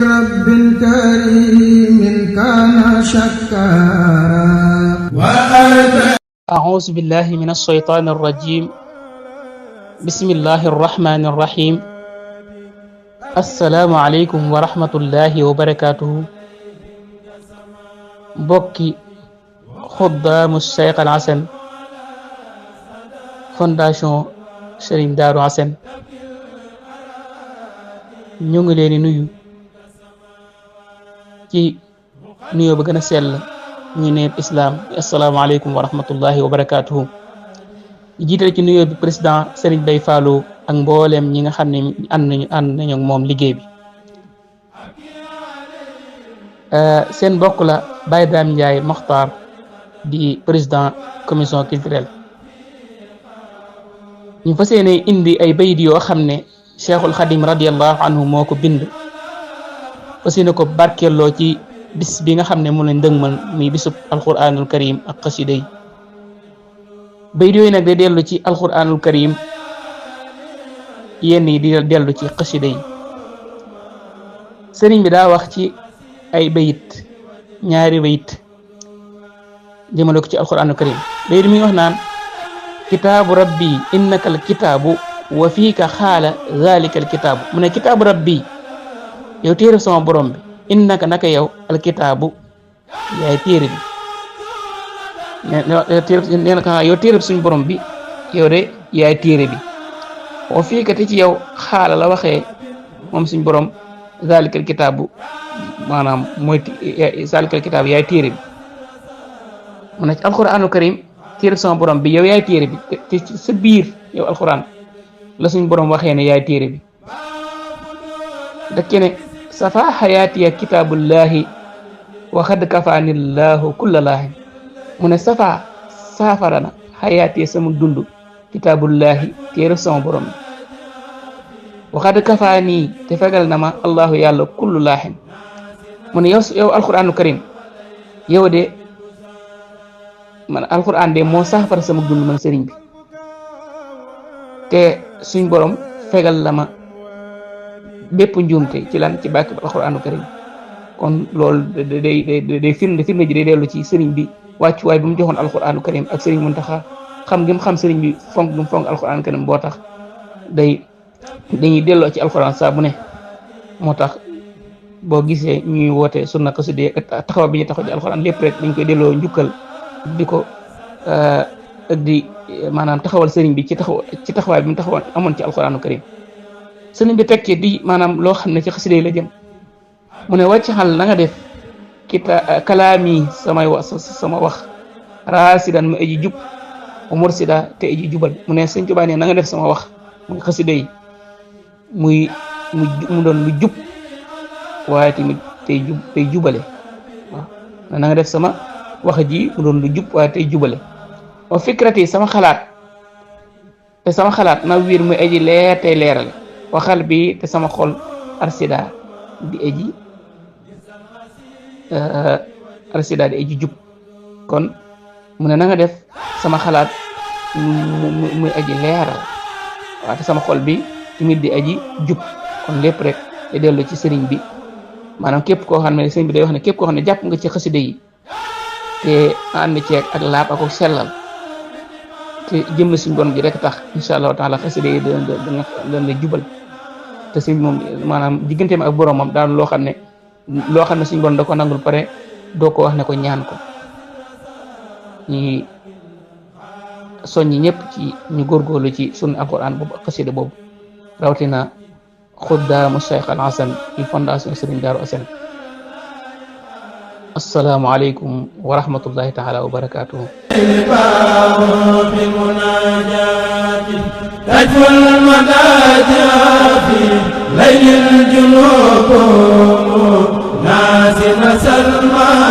رب كريم كان شكارا أعوذ بالله من الشيطان الرجيم بسم الله الرحمن الرحيم السلام عليكم ورحمة الله وبركاته بوكي خدام الشيخ الحسن فونداسيون Serigne Darou Hassane ñu ngi leen di nuyu ci nuyoo ba gën a sell ñu ne islam assalaamu aleykum wa rahmatullahi wa barakatuhu jiital ci nuyoo bi président Serigne Bay Fallo ak mbooleem ñi nga xam ne ànd nañu ak moom liggéey bi seen mbokk la Baye Dame Ndiaye Mokhtar di président commission culturelle ñu fas yéene indi ay bayit yoo xam ne Cheikhul Khadim radiyallahu anhu moo ko bind fas yéene ko barkeeloo ci bis bi nga xam ne mu lañ dëgmal muy bisub alquranul karim ak xasida yi bayit yooyu nag day dellu ci alquranul karim yenn yi di dellu ci xasida yi sëriñ bi daa wax ci ay bayit ñaari bayit jëmale ko ci alquranul karim bayit mi wax naan kitaabu rabbi innaka alkitaabu wa fiika xaala zalika alkitaabu mu ne kitaabu rabbi yow téere sama borom bi innaka naka yow alkitaabu yaay téere bi yow téere bi suñu borom bi yow de yaay téere bi wa fiika te ci yow xaala la waxee moom suñu borom zalika alkitaabu maanaam mooy zalika alkitaabu yaay téere bi mu ne ci alquranul karim téere sama borom bi yow yaay téere bi te ci sa biir yow alquran la suñ borom waxee ne yaay téere bi dakke ne safa xayaatiya kitaabullahi wa xad kafaanillahu kulla laahin mu ne safa saafara na xayaatiya sama dund kitaabullahi téere sama borom bi wa xad kafaani te fegal na ma allahu yàlla kullu laahin mu ne yow alquranu karim yow de man alquran de moo saafara sama dund man sëriñ bi te suñ borom fegal la ma bépp njuumte ci lan ci bàkk alquranu karim kon loolu day firnde ji day dellu ci sëriñ bi wàccuwaay bi mu joxoon alquranu karim ak sëriñ Muntaxa xam gi mu xam sëriñ bi fonk gi mu fonk alquranu karim boo tax dañuy delloo ci alquran saa bu ne moo tax boo gisee ñuy woote sunna xasida taxaw bi ñu taxaw ci alquran lépp rek dañ koy delloo njukkal di ko ak di maanaam taxawal sëriñ bi ci taxawaay bi mu taxawoon amoon ci alquranu karim sëriñ bi teg ci di maanaam loo xam ne ci xasida yi la jëm mu ne wàcc xal na nga def kalaami sama wax raasidan mu aji jub wa mursida te aji jubal mu ne sëriñ Tuubaa ne na nga def sama wax muy xasida yi mu doon lu jub waaye tamit tey jubale waaw na nga def sama wax ji mu doon lu jub waaye tey jubale wa fikrati sama xalaat te sama xalaat na wiir muy aji leer tey leerale waxal bi te sama xol arsida di aji jub kon mu ne na nga def sama xalaat muy aji leeral waaw te sama xol bi tamit di aji jub kon lépp rek te dellu ci sëriñ bi maanaam képp koo xam ne sëriñ bi day wax ne képp koo xam ne jàpp nga ci xasida yi te ànd ceeg ak laab ak sellal te jëm suñ borom ji rek tax insha allahu taala xasida yi dana la jubal te suñ moom maanaam digganteem ak boromam daal loo xam ne suñ borom da ko nangul pare doo ko wax ne ko ñaan ko ñi soññi ñëpp ci ñu góorgóorlu ci sunu alquran boobu ak xasida boobu rawatina xuddaamu Cheikh Al Hassane ci fondation Serigne Darou Hassane السلام عليكم ورحمة الله تعالى وبركاته تجوى المناجاة ليل الجنوب نازل سلمان